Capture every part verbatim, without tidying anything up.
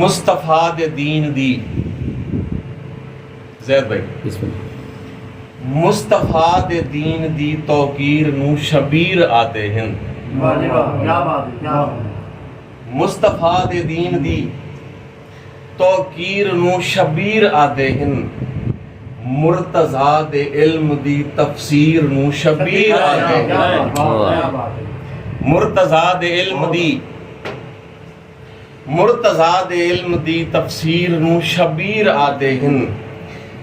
مصطفیٰ دے دین دی، زید بھائی، بسم اللہ۔ مصطفیٰ دے دین دی توقیر نوں شبیر آدھے ہن۔ واہ جی واہ، کیا بات ہے، کیا بات ہے۔ مصطفیٰ دے دین دی توقیر نوں شبیر آدھے ہن۔ مرتضیٰ دے علم دی تفسیر نوں شبیر آدھے ہن۔ کیا بات ہے، کیا بات ہے۔ مرتضیٰ دے علم دی مرتضیٰ دے علم دی تفسیر نوں شبیر آدھے ہن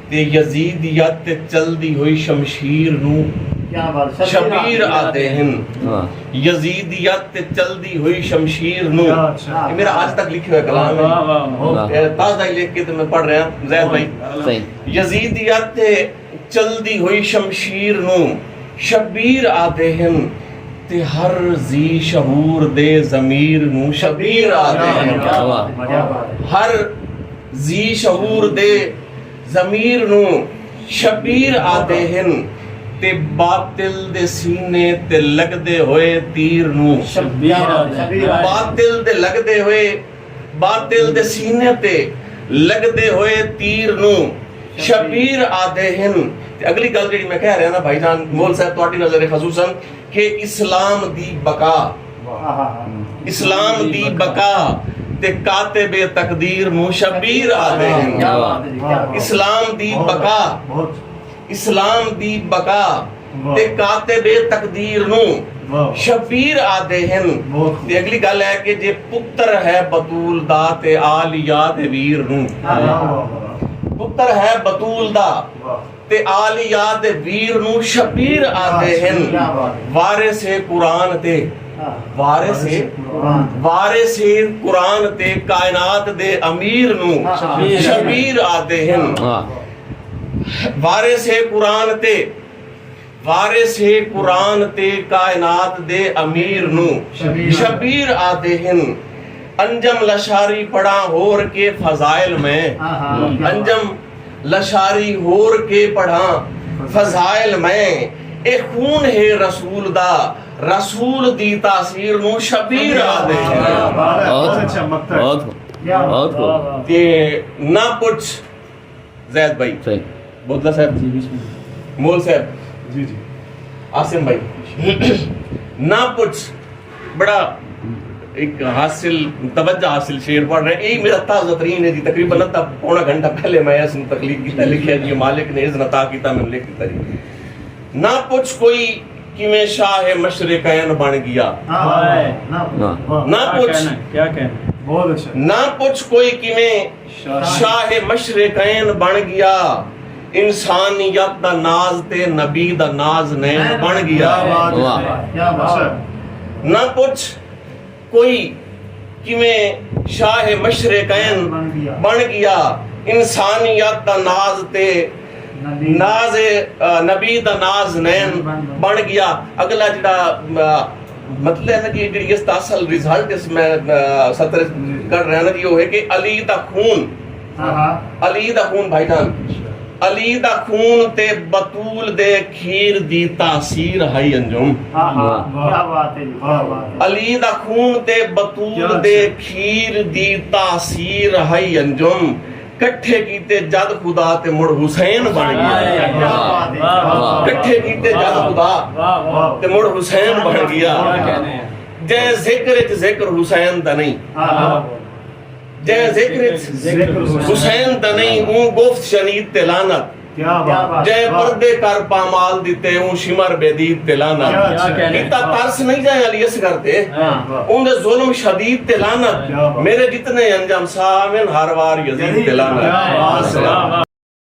تے یزیدیت تے چلدی ہوئی شمشیر نوں کیا بات، شبیر شبیر آدھے آدھے ہن۔ واہ۔ یزیدیت تے چلدی ہوئی شمشیر نوں۔ اچھا۔ یہ میرا آج تک لکھے ہوئے کلام ہے۔ واہ، واہ، واہ۔ اے، تازہ ہی لکھ کے تے میں پڑھ رہا، زید بھائی۔ صحیح۔ یزیدیت تے چلدی ہوئی شمشیر نوں شبیر آدھے ہن تے ہر ذی شعور دے ضمیر نوں شبیر آدھے ہن۔ واہ۔ ہر ذی شعور دے ضمیر نوں شبیر آدھے ہن تے باطل دے سینے تے لڳدے ہوئے تیر نوں شبیر آدھے ہن۔ باطل دے لڳدے ہوئے باطل دے سینے تے لڳدے ہوئے تیر نوں شبیر آدھے ہن۔ تے اڳلی ڳالھ جیڑھی میں کہہ رہا نا بھائی جان، مول صاحب، تہاݙی نظر خصوصاً کہ اسلام دی بقا، اسلام دی بقا تے کاتب تقدیر نوں شبیر آدھے ہن۔ کیا بات ہے جی، کیا بات ہے۔ اسلام دی بقا، بہت۔ اسلام دی بقا واہ۔ تے کاتب تقدیر نوں واہ۔ شبیر آدھے ہن۔ بہت خوب۔ تے اڳلی ڳالھ ہے کہ جے پتر ہے بتول دا تے آلیہ دے ویر نوں۔ واہ، واہ، واہ۔ پتر ہے بتول دا واہ۔ تے آلیہ دے ویر نوں شبیر آدھے ہن۔ کیا بات ہے۔ وارث قرآن تے، ہاں۔ وارث، وارث قرآن۔ وارث قرآن تے کائنات دے امیر نوں ہاں، ہاں۔ شبیر آدھے ہن۔ واہ۔ وارث قرآن تے وارث قرآن تے کائنات دے امیر نوں شبیر۔ شبیر آدھے ہن۔ انجم لشاری پڑھاں ہور کے فضائل میں۔ ہاں، ہاں۔ انجم لشاری ہور کے پڑھاں فضائل میں۔ اے خون ہے رسول دا، رسول دی تاثیر نوں شبیر آدھے ہن۔ بہت، بہت اچھا مقطع۔ بہت، بہت خوب۔ تے نہ پچھ زید بھائی۔ صحیح۔ بودلا صاحب۔ جی، بسم اللہ۔ مول صاحب۔ جی، جی۔ عاصم بھائی۔ نہ پچھ، بڑا ایک حاصل، توجہ حاصل شعر پڑھ رہے ہیں۔ یہ میرا تازہ ترین ہے جی، تقریباً ادھا پونا گھنٹہ پہلے میں اس نوں تخلیق کیتا، لکھیا جی، مالک نے اذن عطا کیتا، میں لکھ دیتا جی۔ نہ پچھ کوئی کیویں شاہ مشرقین بݨ ڳیا۔ ہائے، نہ پچھ۔ واہ۔ نہ کیا پچھ۔ کہنا ہے، کیا کہنا ہے۔ بہت اچھا۔ نہ پچھ کوئی کیویں شاہ۔ شاہ مشرقین بݨ ڳیا۔ انسانیت دا ناز تے نبی دا نازنین بݨ ڳیا۔ کیا بات ہے، واہ۔ کیا بات ہے۔ نہ پچھ کوئی کیویں شاہ مشرقین بݨ ڳیا۔ بݨ ڳیا۔ انسانیت دا ناز تے نبی۔ ناز، آ، نبی دا نازنین بݨ ڳیا۔ بݨ ڳیا۔ اڳلا جیڑھا، آ، مطلب ہے نا جی، جیڑھی اس دا اصل رزلٹ اس میں، آ، سطر جی۔ کر رہا نا جی، وہ ہے کہ علی دا خون، ہاں، ہاں۔ علی دا خون بھائی جان، علی دا خون تے بتول دے کھیر دی تاثیر ہئی انجم۔ ہاں، ہاں۔ واہ۔ کیا بات ہے جی، کیا بات ہے۔ علی دا خون تے بتول کیا دے اچھا۔ کھیر دی تاثیر ہئی انجم۔ کٹھے کیتے جد خدا تے مڑ حسین بݨ ڳیا۔ کیا بات ہے، کیا بات ہے۔ کٹھے کیتے جد خدا واہ، واہ۔ تے مڑ حسین بݨ ڳیا۔ کیا کہنے ہیں۔ جے ذکر اچ ذکر حسین دا نہیں۔ ہاں، ہاں۔ جے ذکر اچ ذکر حسین دا نہیں، اوں گفت شنید تے لعنت۔ کیا بات۔ جے واہ۔ پردے کر پامال ݙتے، اوں شمر بے دید تے لعنت۔ کیا اچھا۔ کیتا ترس نہیں جائے علی اصغر تے، ہاں۔ اوں دے ظلم شدید تے لعنت۔ کیا بات۔ میرے جتنے انجم ساہ آون، ہر وار یزید تے لعنت۔ کیا بات۔ واہ۔